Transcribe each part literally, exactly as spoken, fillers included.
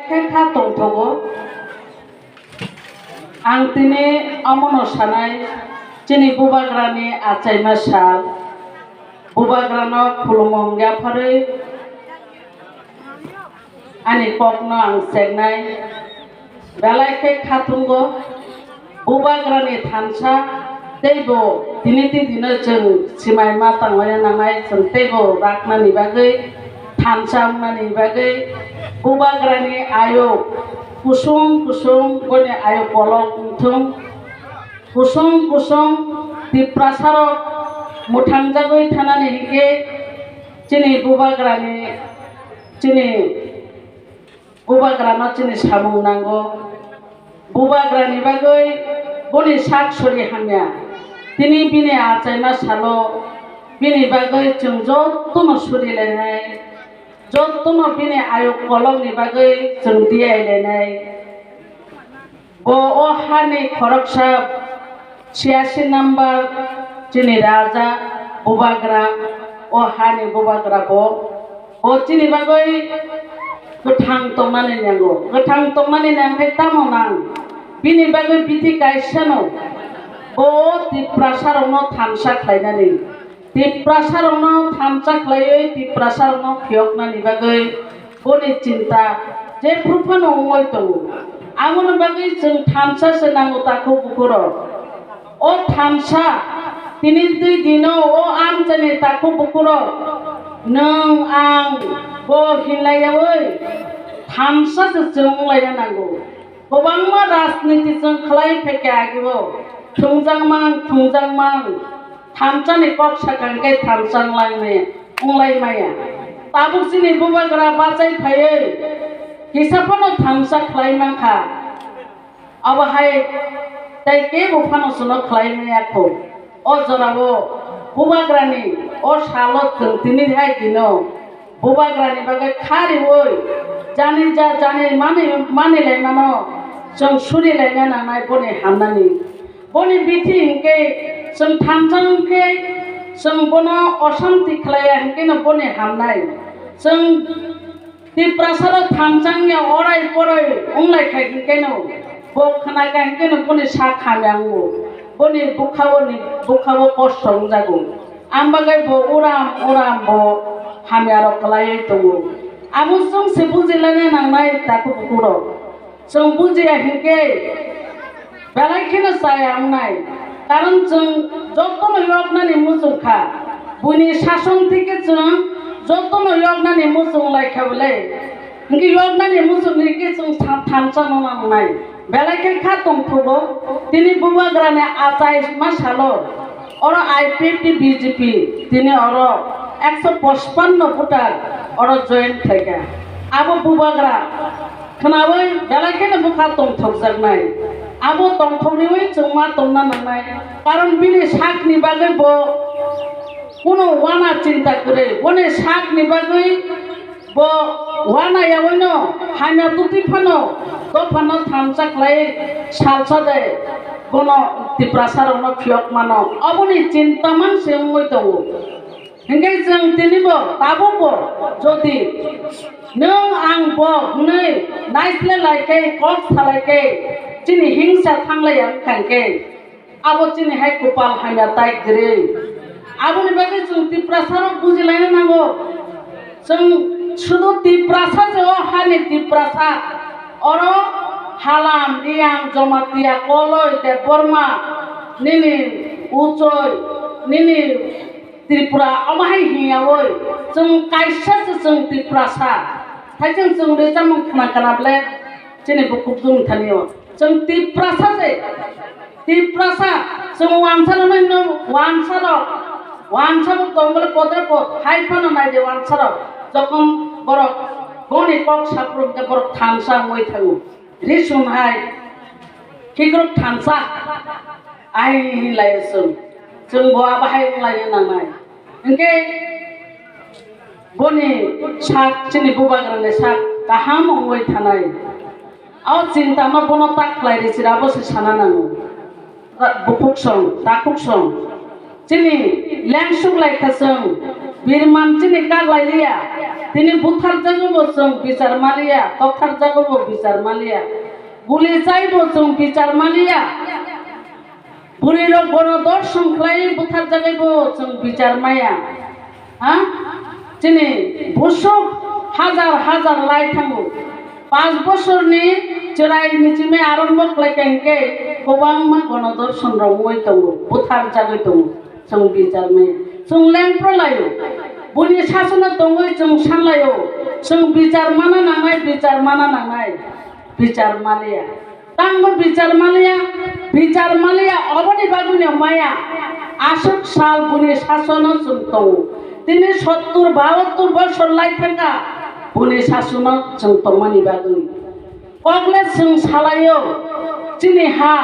Khe kha tongthogo. Ang tini omono sanai, chini Bubagrani achaima sal, Bubagrano khulumung yapharwi ani kokno ang chengnai. Belai khe khatungo, Bubagrani thansa teibo tini tini dino chwng swmai ma tanglaina nangnai, chwng teibo raknani bagwi, thansa wngnani bagwi Bubagrani ayuk kusung kusung, boni ayuk kolok wngthung, kusung kusung Tiprasarok mwthangjagwi thanani hinkhe chini Bubagrani, chini Bubagrano chini samung nango. Bubagrani bagwi boni sak suri hamya. Tini bini achaima salo bini bagwi chwng jotono suri lainai, jotono bini ayuk kolokni bagwi chwng diyai lainai. Bo o hani khoroksa siyasi number chini raja Bubagra, o hani Bubagra bo, bo chini bagwi kwthang tongmani nango. Kwthang tongmani nangkhe tamo nang? Bini bagwi bithi kaisano, bo o Tiprasarokno thansa khlainani. Tiprasarokno thansa khlaiwi Tiprasarokno phiyoknani bagwi boni chinta jephru phano wngwi tongo. Aboni bagwi chwng thansa se nango takhuk bukhurok. O thansa tini twi dino o amchaini takhuk bukhurok nwng ang bo hinlaiyaui thansa se chwng wnglaina nango. Kwbangma rajniti chwng khlai phaikha agebo, thwngjakmang thwngjakmang, thansa ni kok sakha hwnkhe thansa wnglaimaya, wnglaimaya. Tabuk chini Bubagra bachai phaiwi kisa phano thansa khlai mankha. Abo hai tei kebo phano chwngno khlai maya kho. O jorao Bubagrani o salo chwng tini hai dino Bubagrani bagwi kha riui jani ja jani mani, mani laimano chwng suri laina nangnai boni hamnani. Boni bithi hinkhe chwng thansa hinkhe chwng bono osanti khlaiya hinkheno boni hamnai. Chwng Tiprasarok thansa wngya orai porai wnglaikha hinkheno bo khwnakha hinkheno boni sak hamya wngo. Boni bwkhao ni, bwkhao kosto wngjago. Ang bagwi bo uram uram bo hamyarok kwlaiwi tongo. Abo chwng se bujilaina nangnai takhuk bukhurok. Chwng bujiya hinkhe belai kheno chaya wngnai. Karon chwng jotono yoknani muchung kha. Buini sason thike chwng jotono yoknani muchung lai kha bwle. Hinkhe yoknani muchung hinkhe chwng sa-, thansa no nangnai. Belai khe kha tongthogo. Tini Bubagrani achai ma salo. Oro I P F T B J P tini oro ekso pochpanno voter oro join khlaikha. Abo Bubagra khnaui belai kheno bwkha tongthokjaknai. Abo tongthokriui chwng ma tongna nangnai. Karon bini sakni bagwi bo kuno wana chinta kwrwi. Boni sakni bagwi bo wana yaui no hamya twtwi phano dophano thansa khlai salsa de bono Tiprasa rokno phiyok mano. Aboni chinta man se wngwi tongo. Hinkhe chwng tinibo tabukbo jodi nwng ang bo hwnwi naisle lai khe kok salai khe chini hingsa thanglai ya wngkha hinkhe. Abo chini hai kwpal hamya tai kwrwi. Aboni bagwi chwng Tiprasarok bujilaina nango. Chwng sudu Tiprasa se o hani Tiprasa. Oro Halam, Riyang, Jamatia, Koloi, Debbarma, nini Uchoi, nini Tripura, omo hai hingya oi. Chwng kaisa se chwng Tiprasa. Hai chwng chwng ri chamung khna kana ble chini bukhuk jung thani o. Chwng Tiprasa se. Tiprasa, chwng wansa no no wansa rok. Wansa rok tong bole potre pot. Hai phano nai de wansa rok. Jokhon borok boni kok saprum ke borok thansa wngwi thango. Risun hai khikrok thansa ai hinlai chwng, chwng bo abo hai wnglaina nangnai. Hinkhe boni sak, chini bubagrani sak kaham wngwi thanai. O chinta no bono tak khlai ri chira, bo se sana nango. Bukhuk song, takhuk song. Chini lengsuk lai kha chwng, Birman chini kaglai liya, tini butharjago bo chwng bichar maliya, tokharjago bo bichar maliya, guli chai bo chwng bichar maliya, bwrwi rok gono dorshon khlai butharjagwi bo chwng bichar maya, ha? Chini busuk hajar hajar lai thango, panch bosorni chwrai ni chimai arombo khlai kha hinkhe kwbangma gono dorshon rok wngwi tongo, butharjagwi tongo. Chwng bichar maya. Chwng lengpro laio. Buini sasono tongwi chwng san laio. Chwng bichar mana nangnai, bichar mana nangnai. Bichar maliya. Tangbo bichar maliya, bichar maliya, oboni bagwino maya. Aswk sal buini sasono chwng tongo. Tini sottur, bahattur bosor lai thangkha buini sasono chwng tongmani bagwi. Kokle chwng salaio, chini ha,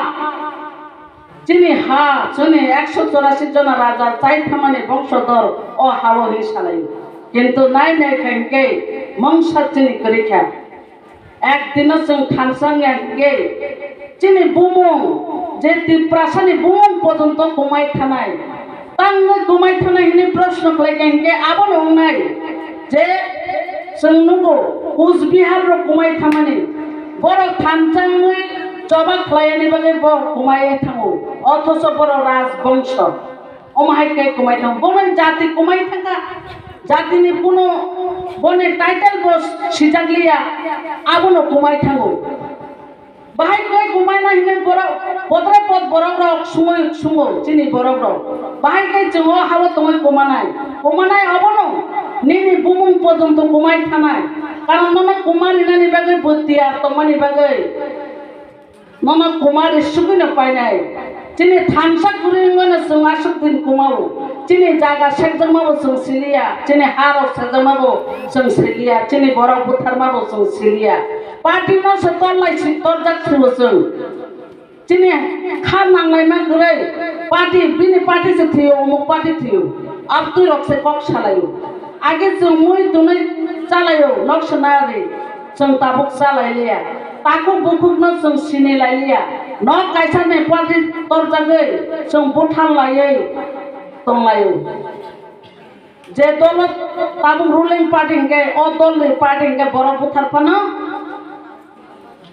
Chini ha, chini ekso chorasi jona raja chai thamani bongsodor o hao hinwi salaio. Kintu nai nai kha hinkhe mungsa chini kwrwi kha. Ek dino chwng thansa wngya hinkhe chini bumung je Tiprasani bumung pojonto kumai thanai. Tangwi kumai thanai hinwi proshno khlai kha hinkhe abono wngnai je chwng nugo Kuch Bihar rok kumai thamani. Borok thansa wngwi choba khlaiyani bagwi bo kumaiwi thango, othocho borok rajbongso. Omo hai khe kumai thango, bono jati kumai thangkha, jatini kuno boni title bo sijak liya, abono kumai thango. Bahai khe kumai na hinwi borok, bodre pod borok rok sungwi sungo chini borok rok. Bahai khe chwng o hao tongwi kumanai. Kumanai obono nini bumung pojonto kumai thanai. Karon nono kuma rinani bagwi bo tiyar tongmani bagwi. Nono kuma ri sugwino painai. Chini thansa kwrwi wngmano chwng aswk din kumao. Chini jaga sekjakmabo chwng siliya. Chini ha rok sekjakmabo chwng siliya. Chini borok butharmabo chwng siliya. Party no se torlai si torjak silo chwng. Chini kha nanglaima kwrwi party, bini party se thwiyo, omuk party thwiyo. Abtwi rok se kok salaio. Age chwng mui tunui chalaio, nok se nari. Chwng tabuk chalai liya. Takhuk bukhuk no chwng sini lai liya. Nok kaisa ni party torjagwi chwng buthar laiwi tonglaio. Je dolo tabuk ruling party hinkhe, o dolni party hinkhe borok buthar phano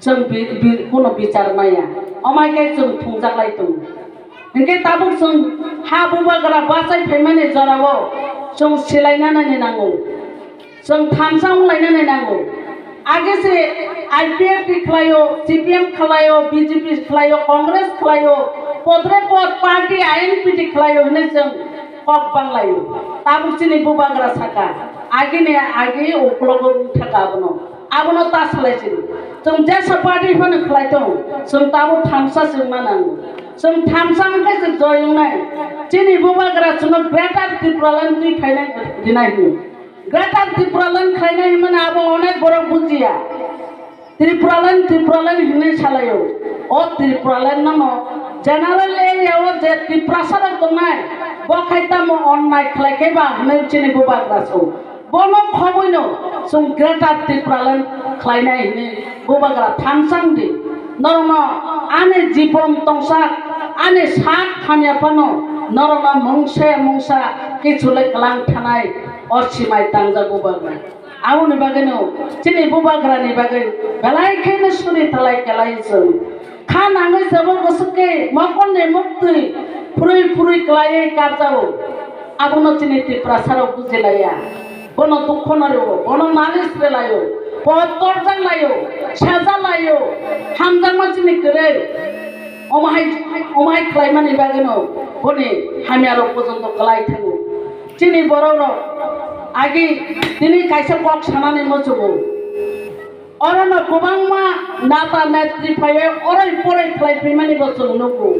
chwng bi-, bi-, kuno bichar maya. Omai khe chwng thungjak lai tongo. Hinkhe tabuk chwng ha bubagra bachai phaimani jorao chwng silaina nani nango. Chwng thansa wnglaina nani nango. Age se I P F T khlaio, C P M khlaio, B J P khlaio, Congress khlaio, podre pod party I N P T khlaio hinwi chwng kok banglaio. Tabuk chini bubagra saka, agini agi uklogo wngthaka abono. Abono ta salai chini. Chwng jesa party phano khlai tong, chwng tabuk thansa chwng ma nango. Chwng thansa wngkhe chwng joy wngnai. Chini bubagra chwngno Greater Tipraland twi phainai dinai hino. Greater Tipraland khlainai hwnmani abo onek borok bujiya. Tipraland, Tipraland hinwi salaio. O Tipraland no general area o je Tiprasa rok tongnai, bo khai tamo onnai khlai khe ba hinwi chini bubagra so. Bono khobwino chwng Greater Tipraland khlainai hinwi bubagra thangsang di. Norokno ani jibon tongsa, ani sak hamya phano norokno mungsa mungsa kichule kwlang thanai o simai tangjak bubagra. Aboni bagwino chini bubagrani bagwi belai kheno suri talai kelai chwng. Kha nangwi jabo bwswk khe mokolni muktwi phurui phurui klaiwi karjao. Abono chini Tiprasarok bujilaiya. Bono dukhono rwo, bono nalis relaio, bo torjak laio, seja laio, hamjakma chini kwrwi. Omo hai, omo hai khlaimani bagwino boni hamyarok pojonto kwlai thango. Chini borokrok agi tini kaisa kok sanani muchugo. Orono kwbangma nata netri phaiwi oroi poroi khlai phaimani bo chwng nugo.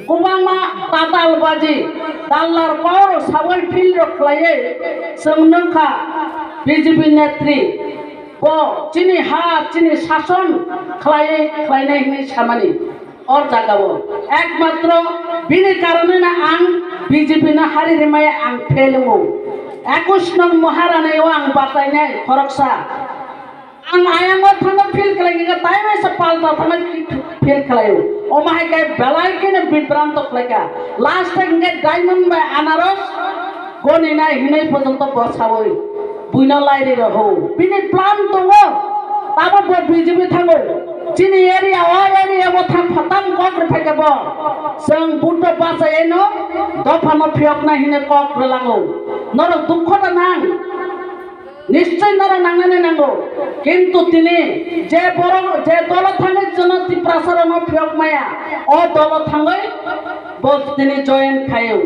Kwbangma tatal baji, dallar kok rok sawi phil rok khlaiwi chwng nukha B J P netri. Bo chini ha, chini sason khlaiwi khlainai hinwi samani. O jagao ekmatro bini karoneno ang B J P no hari rimaya ang fail wngo. Ekush nong Maharani o ang batainai khoroksa. Ang ayang o thangna feel khlai kha, tai waisa palta thangna feel khlai o. Omo hai khe belai kheno bibranto khlai kha. Last time khe diamond bai anaros, Goni nai hinwi pojonto bo sawi buino lairi roho. Bini plan tongo. Tamo bo B J P thango. Chini area o area o thang phatang kok rwphai khe bo. Chwng buto bachai eno dophano phiyokna hinwi kok rwlango. Norok dukho da nang. Nischoi norok nangnani nango. Kintu tini je borok je dolo thangwi chwngno Tiprasa rokno phiyok maya, o dolo thangwi bo tini join khaio.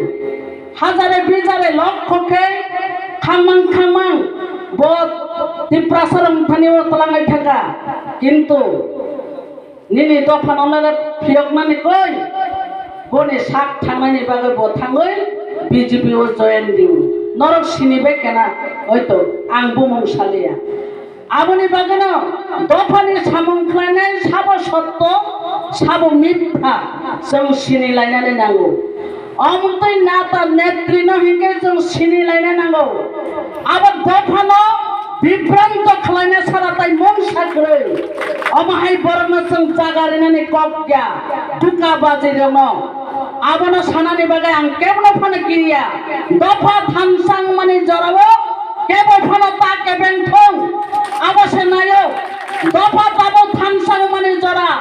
Hajare bijare lokho khe khangmang khangmang bo Tiprasa rok thani o twlangwi thangkha. Kintu nini dophano le phiyokmani koi, boni sak thangnani bagwi bo thangwi B J P o join di. Norok sini bai kena, hoito ang bumung saliya. Aboni bagwino dophani samung khlainai sabo sotto, sabo mitha, chwng sini lainani nango. Omtwi nata netrino hinkhe chwng sini laina nango. Abo dophano bibranto khlaina sara tai mungsa kwrwi. Omo hai borokno chwng jaga rinani kok ya, duka baji rokno. Abono sanani bagwi ang kebono phano kiriya. Dopha thansa wngmani jorao kebo phano ta kebeng thung. Abo se naio. Dopha tabuk thansa wngmani jora.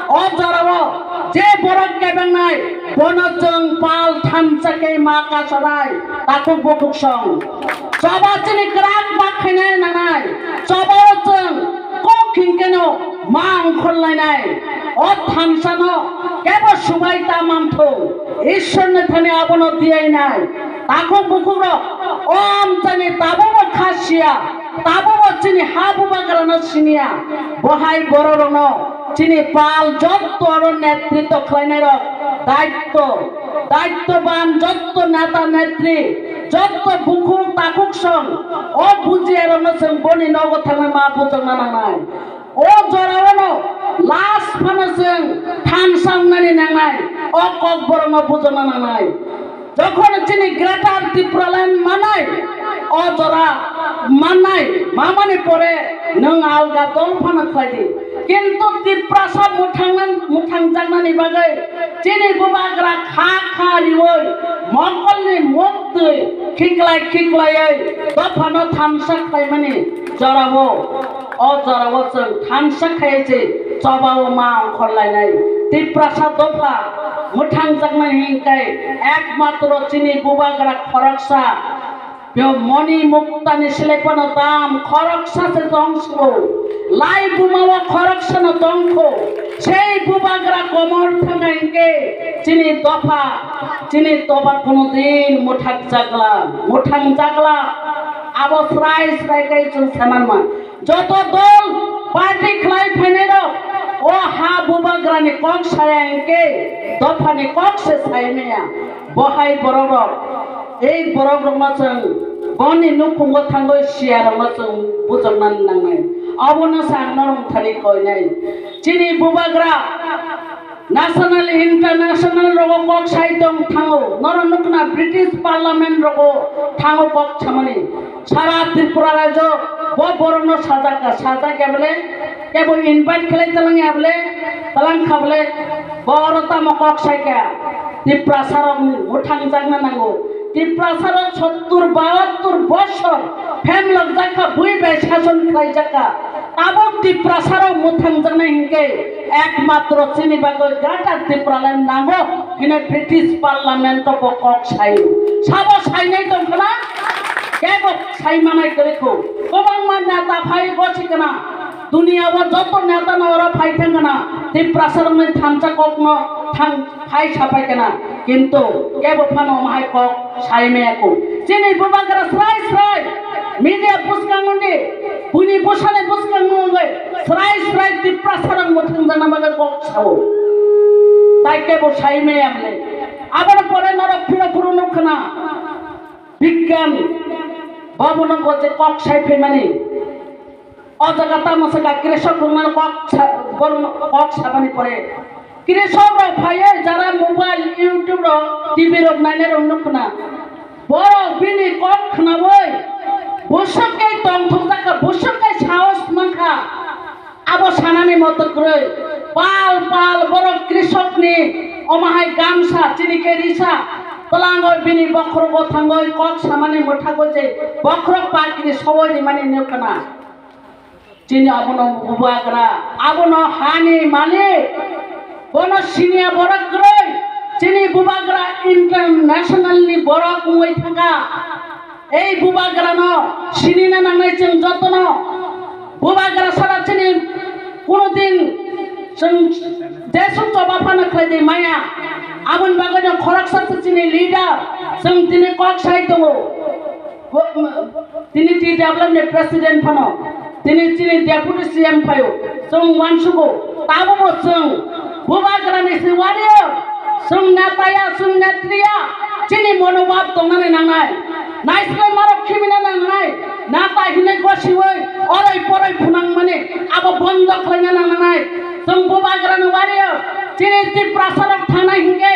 O jorao je borok kebengnai, bono chwng pal thansa khe ma kasanai, takhuk bukhuk song. Choba chini kwrak bak khainai nangnai. Chobao chwng kok hinkeno ma ongkhorlainai. O thansano kebo subai ta manthu. Ishwarni thani abono diyainai. Takhuk bukhukrok o amchaini tabukbo kha siya, tabukbo chini ha bubagrano siniya. Bohai bororokno chini pal jotto aro netritto khlainairok daitto, daittoban jotto neta netri, jotto bukhuk takhuk song o bujiyarokno chwng boni nogo thangwi ma bujokna nangnai. O jorao no last phano chwng thansa wngnani nangnai, o kokborokno bujokna nangnai. Jokhon chini Greater Tipraland manai, o jora manai, mamani pore nwng alga dol phano khlai di. Kintu Tiprasa muthangna-, muthangjaknani bagwi chini bubagra kha kha riwi mokolni muktwi khiklai khiklaiwi dophano thansa khlaimani jorao. O jorao chwng thansa khai se chobao ma ongkhorlainai. Tiprasa dopha mwthangjaknai hinkhe ekmatro chini bubagra khoroksa. Beo moni muktani silai phano dam khoroksa se tongkho. Lai bumao khoroksano tongkho. Sei bubagra komor thangna hinkhe chini dopha, chini dopha kono din mwthangjakla, mwthangjakla. Abo srai srai khe chwng sanarma. Joto dol party khlai phainairok o ha bubagrani kok saya hinkhe dophani kok se sai maya. Bohai borokrok, ei borokrokno chwng boni nukhungo thangwi siyarokno chwng bujoknani nangnai. Abono se ang norok thani koinai. Chini bubagra National, international rogo kok sai tong thango. Norok nukna British Parliament rogo thango kok samani. Sara Tripura rajyo bo borokno sajak ka, sajak ya bole, kebo invite khlai talang ya bole, talang kha bole, boro tamo kok sai ka. Tiprasa rok mwthang jakna nango. Tiprasa rok sottur bahattur bosor phem lok jak kha, bui bai sason khlai jak kha. Tabuk Tiprasarok mwthangjaknai hinkhe ekmatro chini bagwi Greater Tipraland nango hwnwi British Parliament-o bo kok saio. Sabo sainai tongkhwna? Kebo saimanai kwrwikho. Kwbangma neta phai gosikna. Duniya-o joto netano oro phai thangkhwna. Tiprasarokni thansa kokno thang phai sapai kana, kintu kebo phano omo hai kok sai maya kho. Chini bubagra srai srai media bwskango ni, buini bwsani bwskango wngwi srai srai Tiprasarok mwthangjakna bagwi kok sao. Tai kebo sai maya mle. Aboni pore norok phiro phiro nukkhwna Bigyan Bhabono bo je kok sai phaimani. O jaga tamo se ka krisok rok mano kok sa-, bor-, kok sabani pore. Krisok rok phaiwi jara mobile, YouTube rok, T V rok nainai rok nukna. Borok bini kok khnawi busuk khe tongthok jakha, busuk khe sahos mankha. Abo sanani moto kwrwi pal pal borok krisokni omo hai gamsa chini khe risa. Tolangoi bini bokhorogo thangoi kok samani mwthago je bokhorok pakiri sowoi rimani nukna. Chini abono bubagra, abono hani malik, bono siniya borok kwrwi, chini bubagra international ni borok wngwi thangkha. Ei bubagrano sinina nangnai chwng jotono. Bubagra sara chini kuno din chwng jesuk choba phano khlai di maya. Aboni bagwino khoroksa se chini leader, chwng tini kok sai tongo. Tini T W F ni president phano, tini chini deputy C M phaio, chwng uansugo, tabukbo chwng bubagrani se warrior, chwng netaya, chwng netriya, chini monobhab tongnani nangnai, naisilai marok khibina nangnai, nata hinwi gosiwi, oroi poroi phunangmani, abo bondo khlaina nangnai, chwng bubagrani warrior, chini Tiprasarok thangnai hinkhe,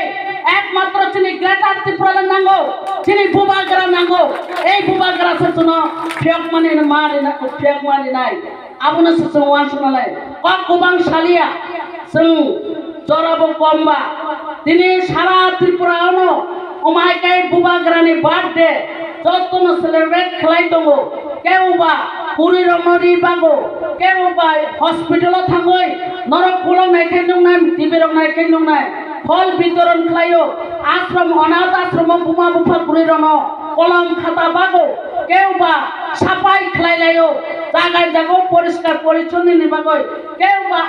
ekmatro chini Greater Tripura le nango, chini bubagra nango, ei bubagra se chwngno phiyokmani ma rina, phiyokma rinai. Abono se chwng uansuknalai. Kok kwbang saliya, chwng jorabo komba. Tini sara Tripura ano, omai kai bubagrani birthday, jotono celebrate khlai tongo. Kebo ba kwrwi rokno ri bago, kebo ba hospital o thangwi norok kolom nai khe nuknai, T V rok nai khe nuknai, phol bitoron khlaio, ashram, onath ashram o buma bupha kwrwi rokno kolom khata bago, kebo ba sapai khlai laio, jagai jago poriskar porichonnoni bagwi, kebo ba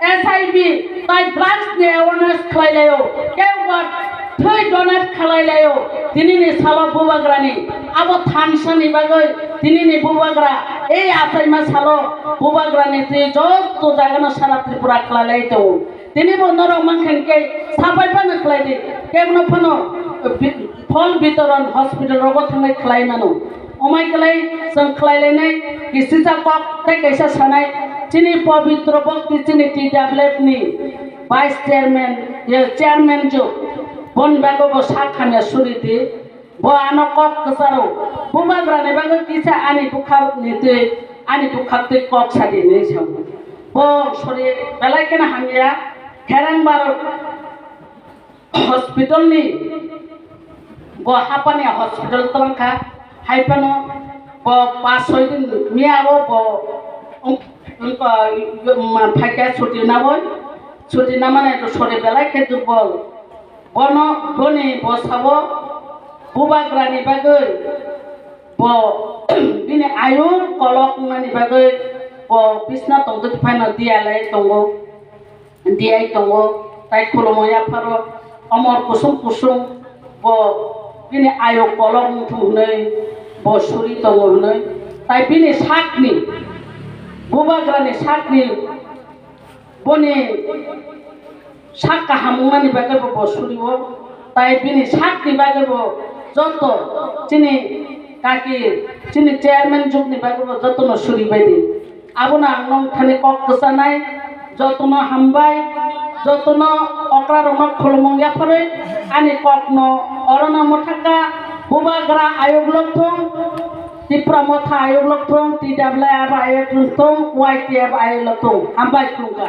H I V tai drugs ni awareness khlai laio, kebo ba thwi donate khlai laio. Tinini salo bubagrani abo thansa ni bagwi tinini bubagra ei achaima salo bubagrani twi joto jagano sara Tripura khlai lai tongo. Tini bo norok mankha hinkhe sapai phano khlai di, kebono phano bi-, phol bitoron hospital rogo thangwi khlai mano. Omai kwlai chwng khlai lainai, kisisa kok tei kaisa sanai, chini Pabitra Bhakti chini T W F ni vice chairman, ye chairman jo, boni bagwi bo sak hamya suri di, bo ano kok kwcharo, bubagrani bagwi kisa ani bwkhak ni twi, ani bwkhak twi kok sadi hinwi sao. Bo sori belai kheno hamya, kherang bar hospital ni bo hapani hospital twlang kha, hai phano bo pas soi din miya o bo, um, um, um, phaikha chuti nawi, chuti namani to sori belai khe durbol. Bono boni bwsao bubagrani bagwi bo bini ayuk kolok wngnani bagwi bo bisna tongtwi phaino diya lai tongo. Diai tongo, tai khulumo yapharo omor kusung kusung bo bini ayuk kolok wngthung hwnwi bo suri tongo hwnwi, tai bini sakni bubagrani sakni boni sak kaham wngnani bagwi bo bo surio, tai bini sakni bagwi bo joto chini kaki chini chairman jukni bagwi bo jotono suri baidi. Abono ang nong thani kok kwchanai, jotono hambai, jotono okrarokno khulumung yapharwi ani kokno orono mwthaka bubagra ayuk lokthung, Tipra Motha ayuk lokthung, T W F ayuk lokthung, Y T F ayuk lokthung. Hambai khulumkha.